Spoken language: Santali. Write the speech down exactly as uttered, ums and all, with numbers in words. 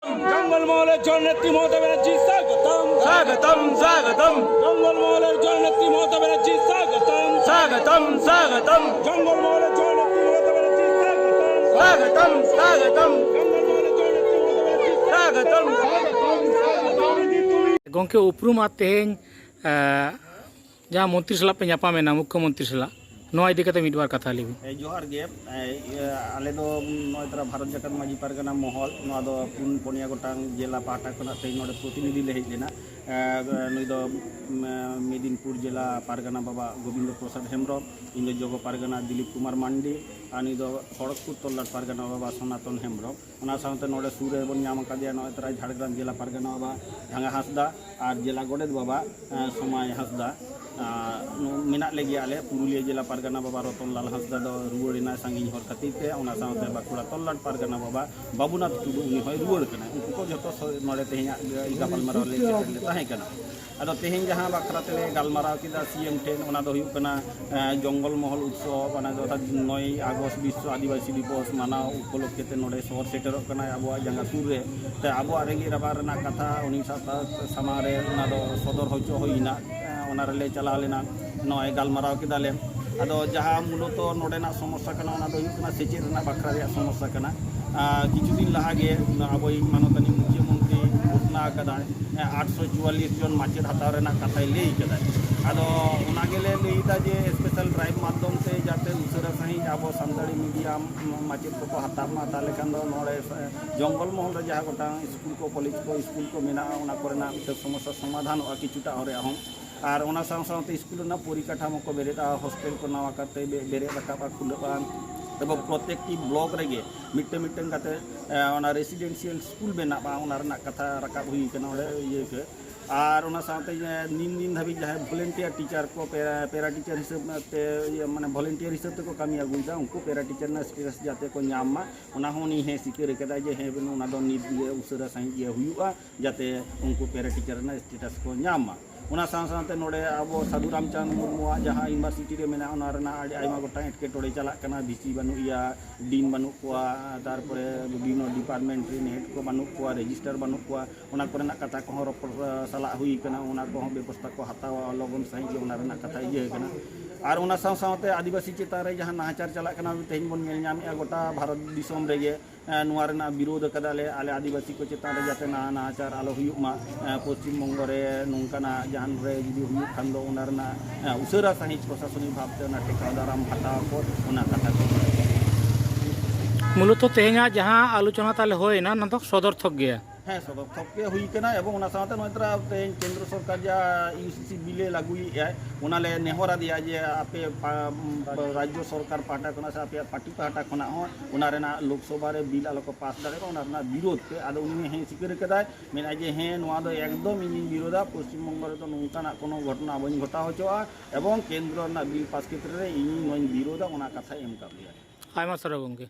জঙ্গলমহলের জননেত্রী মমতা ব্যানার্জি স্বাগতম। স্বাগতম, স্বাগতম। জঙ্গলমহলের জননেত্রী মমতা ব্যানার্জি স্বাগতম। স্বাগতম, স্বাগতম। জঙ্গলমহলের জননেত্রী মমতা ব্যানার্জি স্বাগতম। স্বাগতম, স্বাগতম। জঙ্গলমহলের জননেত্রী মমতা ব্যানার্জি স্বাগতম। স্বাগতম, স্বাগতম। ᱜᱚᱢᱠᱮ ᱩᱯᱨᱩᱢ ᱟᱨ ᱛᱮᱦᱮᱧ, ᱮ, ᱡᱟᱦᱟᱸ ᱢᱚᱱᱛᱨᱤ ᱥᱟᱞᱟᱜ ᱯᱮ ᱧᱟᱯᱟᱢᱮᱱᱟ, ᱢᱩᱠᱠᱷᱚ ᱢᱚᱱᱛᱨᱤ ᱥᱟᱞᱟᱜ, ᱱᱚᱣᱟ ᱤᱫᱤ ᱠᱟᱛᱮ ᱢᱤᱫ ᱵᱟᱨ ᱠᱟᱛᱷᱟ ᱞᱟᱹᱭ ᱵᱤᱱ᱾ ᱮ, ᱡᱚᱦᱟᱨ ᱜᱮ᱾ ᱮ, ᱤᱭᱟᱹ, ᱟᱞᱮ ᱫᱚ, ᱩᱢ, ᱱᱚᱜᱼᱚᱭ ᱛᱚᱨᱟ ᱵᱷᱟᱨᱚᱛ ᱡᱟᱠᱟᱛ ᱢᱟᱹᱡᱷᱤ ᱯᱟᱨᱜᱟᱱᱟ ᱢᱚᱦᱚᱞ, ᱱᱚᱣᱟ ᱫᱚ ᱯᱩᱱ ᱯᱩᱱᱭᱟ ᱜᱚᱴᱟᱝ ᱡᱮᱞᱟ ᱯᱟᱦᱴᱟ ᱠᱷᱚᱱᱟᱜ ᱛᱮᱦᱮᱧ ᱱᱚᱰᱮ ᱯᱨᱚᱛᱤᱱᱤᱫᱷᱤ ᱞᱮ ᱦᱮᱡ ᱞᱮᱱᱟ᱾ ᱮ, ᱱᱩᱭ ᱫᱚ, ᱩᱢ, ᱢᱮᱫᱤᱱᱯᱩᱨ ᱡᱮᱞᱟ ᱯᱟᱨᱜᱟᱱᱟ ᱵᱟᱵᱟ ᱜᱳᱵᱤᱱᱫᱚ ᱯᱨᱚᱥᱟᱫᱽ ᱦᱮᱢᱵᱨᱚᱢ, ᱤᱧ ᱫᱚ ᱡᱚᱜᱚ ᱯᱟᱨᱜᱟᱱᱟ ᱫᱤᱞᱤᱯ ᱠᱩᱢᱟᱨ ᱢᱟᱱᱰᱤ, ᱟᱨ ᱱᱩᱭ ᱫᱚ ᱠᱷᱚᱲᱚᱜᱽᱯᱩᱨ ᱛᱚᱞᱞᱟᱴ ᱯᱟᱨᱜᱟᱱᱟ ᱵᱟᱵᱟ ᱥᱚᱱᱟᱛᱚᱱ ᱦᱮᱢᱵᱨᱚᱢ᱾ ᱚᱱᱟ ᱥᱟᱶᱛᱮ ᱱᱚᱰᱮ ᱥᱩᱨ ᱨᱮᱵᱚᱱ ᱧᱟᱢ ᱟᱠᱟᱫᱮᱭᱟ ᱱᱚᱜᱼᱚᱭ ᱛᱚᱨᱟ ᱡᱷᱟᱲᱜᱨᱟᱢ ᱡᱮᱞᱟ ᱯᱟᱨᱜᱟᱱᱟ ᱵᱟᱵᱟ ᱡᱷᱟᱸᱜᱟ ᱦᱟᱸᱥᱫᱟ ᱟᱨ ᱡᱮᱞᱟ ᱜᱚᱰᱮᱛ ᱵᱟᱵᱟ, ᱮ, ᱥᱚᱢᱟᱭ ᱦᱟᱸᱥᱫᱟ᱾ ᱟᱨ ᱱᱚ-, ᱢᱮᱱᱟᱜ ᱞᱮᱜᱮᱭᱟ ᱟᱞᱮ ᱯᱩᱨᱩᱞᱤᱭᱟᱹ ᱡᱮᱞᱟ ᱯᱟᱨᱜᱟᱱᱟ ᱵᱟᱵᱟ ᱨᱚᱛᱚᱱᱞᱟᱞ ᱦᱟᱸᱥᱫᱟ ᱫᱚ ᱨᱩᱣᱟᱹᱲ ᱮᱱᱟᱭ ᱥᱟᱺᱜᱤᱧ ᱦᱚᱨ ᱠᱷᱟᱹᱛᱤᱨ ᱛᱮ, ᱚᱱᱟ ᱥᱟᱶᱛᱮ ᱵᱟᱸᱠᱩᱲᱟ ᱛᱚᱞᱞᱟᱴ ᱯᱟᱨᱜᱟᱱᱟ ᱵᱟᱵᱟ ᱵᱟᱵᱩᱱᱟᱛᱷ ᱴᱩᱰᱩ, ᱩᱱᱤ ᱦᱚᱸᱭ ᱨᱩᱣᱟᱹᱲ ᱠᱟᱱᱟ᱾ ᱩᱱᱠᱩ ᱠᱚ ᱡᱚᱛᱚ ᱥᱚ-, ᱱᱚᱰᱮ ᱛᱮᱦᱮᱧᱟᱜ ᱜᱟᱯᱟᱞᱢᱟᱨᱟᱣ ᱞᱮ ᱥᱮᱴᱮᱨ ᱞᱮ ᱛᱟᱦᱮᱸ ᱠᱟᱱᱟ᱾ ᱟᱫᱚ ᱛᱮᱦᱮᱧ ᱡᱟᱦᱟᱸ ᱵᱟᱠᱷᱨᱟ ᱛᱮᱞᱮ ᱜᱟᱞᱢᱟᱨᱟᱣ ᱠᱮᱫᱟ ᱥᱤ ᱮᱢ ᱴᱷᱮᱱ, ᱚᱱᱟ ᱫᱚ ᱦᱩᱭᱩᱜ ᱠᱟᱱᱟ, ᱮ, ᱡᱚᱝᱜᱚᱞ ᱢᱚᱦᱚᱞ ᱩᱛᱥᱚᱵ, ᱚᱱᱟ ᱫᱚ ᱚᱨᱛᱷᱟᱛ ᱱᱚᱭ ᱟᱜᱚᱥᱴ ᱵᱤᱥᱥᱚ ᱟᱹᱫᱤᱵᱟᱹᱥᱤ ᱫᱤᱵᱚᱥ ᱢᱟᱱᱟᱣ ᱩᱯᱚᱞᱚᱠᱠᱷᱮ ᱛᱮ ᱱᱚᱰᱮ ᱥᱚᱦᱚᱨ ᱥᱮᱴᱮᱨᱚᱜ ᱠᱟᱱᱟᱭ ᱟᱵᱚᱣᱟᱜ ᱡᱟᱸᱜᱟ ᱥᱩᱨ ᱨᱮ᱾ ᱛᱮ ᱟᱵᱚᱣᱟᱜ ᱨᱮᱸᱜᱮᱡ ᱨᱟᱵᱟᱝ ᱨᱮᱱᱟᱜ ᱠᱟᱛᱷᱟ ᱩᱱᱤ ᱥᱟᱶᱛᱟ ᱥᱟᱢᱟᱝ ᱨᱮ ᱚᱱᱟ ᱫᱚ ᱥᱚᱫᱚᱨ ᱦᱚᱪᱚ ᱦᱩᱭᱱᱟ᱾ ᱮ, ᱚᱱᱟ ᱨᱮᱞᱮ ᱪᱟᱞᱟᱣ ᱞᱮᱱᱟ, ᱱᱚᱜᱼᱚᱭ ᱜᱟᱞᱢᱟᱨᱟᱣ ᱠᱮᱫᱟᱞᱮ᱾ ᱟᱫᱚ ᱡᱟᱦᱟᱸ ᱢᱩᱞᱚᱛᱚ ᱱᱚᱰᱮᱱᱟᱜ ᱥᱚᱢᱚᱥᱥᱟ ᱠᱟᱱᱟ, ᱚᱱᱟ ᱫᱚ ᱦᱩᱭᱩᱜ ᱠᱟᱱᱟ ᱥᱮᱪᱮᱫ ᱨᱮᱱᱟᱜ ᱵᱟᱠᱷᱨᱟ ᱨᱮᱭᱟᱜ ᱥᱚᱢᱚᱥᱥᱟ ᱠᱟᱱᱟ᱾ ᱟᱨ ᱠᱤᱪᱷᱩ ᱫᱤᱱ ᱞᱟᱦᱟ ᱜᱮ ᱟᱵᱚᱭᱤᱡ ᱢᱟᱱᱚᱛᱟᱱᱤ ᱢᱩᱠᱷᱭᱚᱢᱚᱱᱛᱨᱤ ᱜᱷᱳᱥᱱᱟ ᱟᱠᱟᱫᱟᱭ, ᱟᱴᱥᱚ ᱪᱩᱣᱟᱞᱞᱤᱥ ᱡᱚᱱ ᱢᱟᱪᱮᱫ ᱦᱟᱛᱟᱣ ᱨᱮᱱᱟᱜ ᱠᱟᱛᱷᱟᱭ ᱞᱟᱹᱭ ᱠᱟᱫᱟᱭ᱾ ᱟᱫᱚ ᱚᱱᱟ ᱜᱮᱞᱮ ᱞᱟᱹᱭᱫᱟ ᱡᱮ ᱥᱯᱮᱥᱟᱞ ᱰᱨᱟᱭᱤᱵᱷ ᱢᱟᱫᱽᱫᱷᱚᱢ ᱛᱮ ᱡᱟᱛᱮ ᱩᱥᱟᱹᱨᱟ ᱥᱟᱺᱦᱤᱡ ᱟᱵᱚ ᱥᱟᱱᱛᱟᱲᱤ ᱢᱤᱰᱤᱭᱟᱢ ᱢᱟᱪᱮᱫ ᱠᱚᱠᱚ ᱦᱟᱛᱟᱣ ᱢᱟ, ᱛᱟᱦᱚᱞᱮ ᱠᱷᱟᱱ ᱫᱚ ᱱᱚᱰᱮ ᱡᱚᱝᱜᱚᱞ ᱢᱚᱦᱚᱞ ᱨᱮ ᱡᱟᱦᱟᱸ ᱜᱚᱴᱟᱝ ᱥᱠᱩᱞ ᱠᱚ, ᱠᱚᱞᱮᱡᱽ ᱠᱚ, ᱥᱠᱩᱞ ᱠᱚ ᱢᱮᱱᱟᱜᱼᱟ, ᱚᱱᱟ ᱠᱚᱨᱮᱱᱟᱜ ᱢᱤᱫᱴᱮᱱ ᱥᱚᱢᱚᱥᱥᱟ ᱥᱚᱢᱟᱫᱷᱟᱱᱚᱜᱼᱟ ᱠᱤᱪᱷᱩᱴᱟ ᱦᱚᱲ ᱨᱮᱭᱟᱜ ᱦᱚᱸ᱾ ᱟᱨ ᱚᱱᱟ ᱥᱟᱶ ᱥᱟᱶᱛᱮ ᱥᱠᱩᱞ ᱨᱮᱱᱟᱜ ᱯᱚᱨᱤᱠᱟᱴᱷᱟᱢᱳ ᱠᱚ ᱵᱮᱨᱮᱫᱼᱟ, ᱦᱳᱥᱴᱮᱞ ᱠᱚ ᱱᱟᱣᱟ ᱠᱟᱛᱮ ᱵᱮ-, ᱵᱮᱨᱮᱫ ᱨᱟᱠᱟᱵᱼᱟ, ᱠᱷᱩᱞᱟᱹᱜᱼᱟ᱾ ᱮᱵᱚᱝ ᱯᱨᱚᱛᱮᱠᱴᱤ ᱵᱞᱚᱠ ᱨᱮᱜᱮ ᱢᱤᱫᱴᱟᱝ ᱢᱤᱫᱴᱟᱝ ᱠᱟᱛᱮ, ᱮ, ᱚᱱᱟ ᱨᱮᱥᱤᱰᱮᱱᱥᱤᱭᱟᱞ ᱥᱠᱩᱞ ᱵᱮᱱᱟᱜᱼᱟ, ᱚᱱᱟ ᱨᱮᱱᱟᱜ ᱠᱟᱛᱷᱟ ᱨᱟᱠᱟᱵ ᱦᱩᱭ ᱠᱟᱱᱟ ᱚᱸᱰᱮ ᱤᱭᱟᱹ ᱠᱚ᱾ ᱟᱨ ᱚᱱᱟ ᱥᱟᱶᱛᱮ, ᱮ, ᱱᱤᱱ ᱫᱤᱱ ᱫᱷᱟᱹᱵᱤᱡ ᱡᱟᱦᱟᱸᱭ ᱵᱷᱚᱞᱮᱱᱴᱤᱭᱟᱨ ᱴᱤᱪᱟᱨ ᱠᱚ, ᱯᱮᱨᱟ, ᱯᱮᱨᱟ ᱴᱤᱪᱟᱨ ᱦᱤᱥᱟᱹᱵ ᱛᱮ, ᱤᱭᱟᱹ, ᱢᱟᱱᱮ ᱵᱷᱚᱞᱮᱱᱴᱤᱭᱟᱨ ᱦᱤᱥᱟᱹᱵ ᱛᱮᱠᱚ ᱠᱟᱹᱢᱤ ᱟᱹᱜᱩᱭᱮᱫᱟ, ᱩᱱᱠᱩ ᱯᱮᱨᱟ ᱴᱤᱪᱟᱨ ᱨᱮᱱᱟᱜ ᱥᱴᱮᱴᱟᱥ ᱡᱟᱛᱮ ᱠᱚ ᱧᱟᱢ ᱢᱟ, ᱚᱱᱟ ᱦᱚᱸ ᱩᱱᱤ ᱦᱮᱸ ᱥᱤᱠᱟᱹᱨ ᱠᱟᱫᱟᱭ ᱡᱮ ᱦᱮᱸ, ᱚᱱᱟ ᱫᱚ ᱱᱤᱛ ᱜᱮ ᱩᱥᱟᱹᱨᱟ ᱥᱟᱺᱦᱤᱡ ᱜᱮ ᱦᱩᱭᱩᱜᱼᱟ᱾ ᱡᱟᱛᱮ ᱩᱱᱠᱩ ᱯᱮᱨᱟ ᱴᱤᱪᱟᱨ ᱨᱮᱱᱟᱜ ᱥᱴᱮᱴᱟᱥ ᱠᱚ ᱧᱟᱢ ᱢᱟ᱾ ᱚᱱᱟ ᱥᱟᱶ ᱥᱟᱶᱛᱮ ᱱᱚᱰᱮ ᱟᱵᱚ ᱥᱟᱹᱫᱷᱩ ᱨᱟᱢᱪᱟᱸᱫᱽ ᱢᱩᱨᱢᱩᱣᱟᱜ ᱡᱟᱦᱟᱸ ᱤᱭᱩᱱᱤᱵᱷᱟᱨᱥᱤᱴᱤ ᱨᱮ ᱢᱮᱱᱟᱜᱼᱟ, ᱚᱱᱟ ᱨᱮᱱᱟᱜ ᱟᱹᱰᱤ ᱟᱭᱢᱟ ᱜᱚᱴᱟᱝ ᱮᱴᱠᱮᱴᱚᱬᱮ ᱪᱟᱞᱟᱜ ᱠᱟᱱᱟ᱾ ᱵᱷᱤᱥᱤ ᱵᱟᱹᱱᱩᱜ ᱮᱭᱟ, ᱰᱤᱱ ᱵᱟᱹᱱᱩᱜ ᱠᱚᱣᱟ, ᱛᱟᱨᱯᱚᱨᱮ ᱵᱤᱵᱷᱤᱱᱱᱚ ᱰᱤᱯᱟᱨᱴᱢᱮᱱᱴ ᱨᱮᱱ ᱦᱮᱰ ᱠᱚ ᱵᱟᱹᱱᱩᱜ ᱠᱚᱣᱟ, ᱨᱮᱡᱤᱥᱴᱟᱨ ᱵᱟᱹᱱᱩᱜ ᱠᱚᱣᱟ, ᱚᱱᱟ ᱠᱚᱨᱮᱱᱟᱜ ᱠᱟᱛᱷᱟ ᱠᱚᱦᱚᱸ ᱨᱚᱯᱚᱲ ᱥᱟᱞᱟᱜ ᱦᱩᱭ ᱠᱟᱱᱟ, ᱚᱱᱟ ᱠᱚᱦᱚᱸ ᱵᱮᱵᱚᱥᱛᱷᱟ ᱠᱚ ᱦᱟᱛᱟᱣᱟ ᱞᱚᱜᱚᱱ ᱥᱟᱺᱦᱤᱡ ᱜᱮ, ᱚᱱᱟ ᱨᱮᱱᱟᱜ ᱠᱟᱛᱷᱟ ᱤᱭᱟᱹ ᱠᱟᱱᱟ᱾ ᱟᱨ ᱚᱱᱟ ᱥᱟᱶ ᱥᱟᱶᱛᱮ ᱟᱹᱫᱤᱵᱟᱹᱥᱤ ᱪᱮᱛᱟᱱ ᱨᱮ ᱡᱟᱦᱟᱸ ᱱᱟᱦᱟᱪᱟᱨ ᱪᱟᱞᱟᱜ ᱠᱟᱱᱟ, ᱛᱮᱦᱮᱧ ᱵᱚᱱ ᱧᱮᱞ ᱧᱟᱢᱮᱫᱼᱟ ᱜᱚᱴᱟ ᱵᱷᱟᱨᱚᱛ ᱫᱤᱥᱚᱢ ᱨᱮᱜᱮ᱾ ᱮᱸ, ᱱᱚᱣᱟ ᱨᱮᱱᱟᱜ ᱵᱤᱨᱳᱫᱷ ᱟᱠᱟᱫᱟᱞᱮ, ᱟᱞᱮ ᱟᱹᱫᱤᱵᱟᱹᱥᱤ ᱠᱚ ᱪᱮᱛᱟᱱ ᱨᱮ ᱡᱟᱛᱮ ᱱᱟᱦᱟ ᱱᱟᱦᱟᱪᱟᱨ ᱟᱞᱚ ᱦᱩᱭᱩᱜ ᱢᱟ᱾ ᱮᱸ, ᱯᱚᱥᱪᱤᱢ ᱵᱚᱝᱜᱚ ᱨᱮ ᱱᱚᱝᱠᱟᱱᱟᱜ ᱡᱟᱦᱟᱸ ᱨᱮ ᱡᱩᱫᱤ ᱦᱩᱭᱩᱜ ᱠᱷᱟᱱ ᱫᱚ ᱚᱱᱟ ᱨᱮᱱᱟᱜ, ᱮᱸ, ᱩᱥᱟᱹᱨᱟ ᱥᱟᱺᱦᱤᱡ ᱯᱨᱚᱥᱟᱥᱚᱱᱤᱠ ᱵᱷᱟᱵᱽᱛᱮ ᱚᱱᱟ ᱴᱮᱠᱟᱣ ᱫᱟᱨᱟᱢ ᱦᱟᱛᱟᱣ ᱟᱠᱚ, ᱚᱱᱟ ᱠᱟᱛᱷᱟ ᱠᱚ᱾ ᱢᱩᱞᱚᱛᱚ ᱛᱮᱦᱮᱧᱟᱜ ᱡᱟᱦᱟᱸ ᱟᱞᱳᱪᱚᱱᱟ ᱛᱟᱞᱮ ᱦᱩᱭᱮᱱᱟ, ᱚᱱᱟ ᱫᱚ ᱥᱚᱫᱚᱨᱛᱷᱚᱠ ᱜᱮᱭᱟ᱾ ᱦᱮᱸ, ᱥᱚᱫᱚᱨᱛᱷᱚᱠ ᱜᱮ ᱦᱩᱭ ᱠᱟᱱᱟ᱾ ᱮᱵᱚᱝ ᱚᱱᱟ ᱥᱟᱶᱛᱮ ᱱᱚᱜᱼᱚᱭ ᱛᱚᱨᱟ ᱛᱮᱦᱮᱧ ᱠᱮᱱᱫᱨᱚ ᱥᱚᱨᱠᱟᱨ ᱡᱟ ᱤᱭᱩᱥᱤᱥᱤ ᱵᱤᱞᱮ ᱞᱟᱹᱜᱩᱭᱮᱫᱼᱟᱭ, ᱚᱱᱟ ᱞᱮ ᱱᱮᱦᱚᱨ ᱟᱫᱮᱭᱟ ᱡᱮ ᱟᱯᱮ ᱯᱟ-, ᱨᱟᱡᱽᱡᱚ ᱥᱚᱨᱠᱟᱨ ᱯᱟᱦᱴᱟ ᱠᱷᱚᱱᱟᱜ ᱥᱮ ᱟᱯᱮᱭᱟᱜ ᱯᱟᱨᱴᱤ ᱯᱟᱦᱴᱟ ᱠᱷᱚᱱᱟᱜ ᱦᱚᱸ ᱚᱱᱟ ᱨᱮᱱᱟᱜ ᱞᱳᱠᱥᱚᱵᱷᱟ ᱨᱮ ᱵᱤᱞ ᱟᱞᱚ ᱠᱚ ᱯᱟᱥ ᱫᱟᱲᱮᱭᱟᱜ ᱢᱟ, ᱚᱱᱟ ᱨᱮᱱᱟᱜ ᱵᱤᱨᱳᱫᱷ ᱯᱮ᱾ ᱟᱫᱚ ᱩᱱᱤ ᱦᱮᱸ ᱥᱤᱠᱟᱹᱨ ᱠᱟᱫᱟᱭ, ᱢᱮᱱᱟᱭ ᱡᱮ, "ᱦᱮᱸ, ᱱᱚᱣᱟ ᱫᱚ ᱮᱠᱫᱚᱢ ᱤᱧᱤᱧ ᱵᱤᱨᱳᱫᱷᱟ, ᱯᱚᱥᱪᱤᱢ ᱵᱚᱝᱜᱚ ᱨᱮᱫᱚ ᱱᱚᱝᱠᱟᱱᱟᱜ ᱠᱳᱱᱳ ᱜᱷᱚᱴᱚᱱᱟ ᱵᱟᱹᱧ ᱜᱷᱚᱴᱟᱣ ᱦᱚᱪᱚᱜᱼᱟ, ᱮᱵᱚᱝ ᱠᱮᱱᱫᱨᱚ ᱨᱮᱱᱟᱜ ᱵᱤᱞ ᱯᱟᱥ ᱠᱷᱮᱛᱨᱮ ᱨᱮ ᱤᱧ ᱱᱚᱣᱟᱧ ᱵᱤᱨᱳᱫᱷᱟ", ᱚᱱᱟ ᱠᱟᱛᱷᱟᱭ ᱮᱢ ᱠᱟᱫ ᱞᱮᱭᱟ᱾ ᱟᱭᱢᱟ ᱥᱟᱨᱦᱟᱣ ᱜᱚᱢᱠᱮ᱾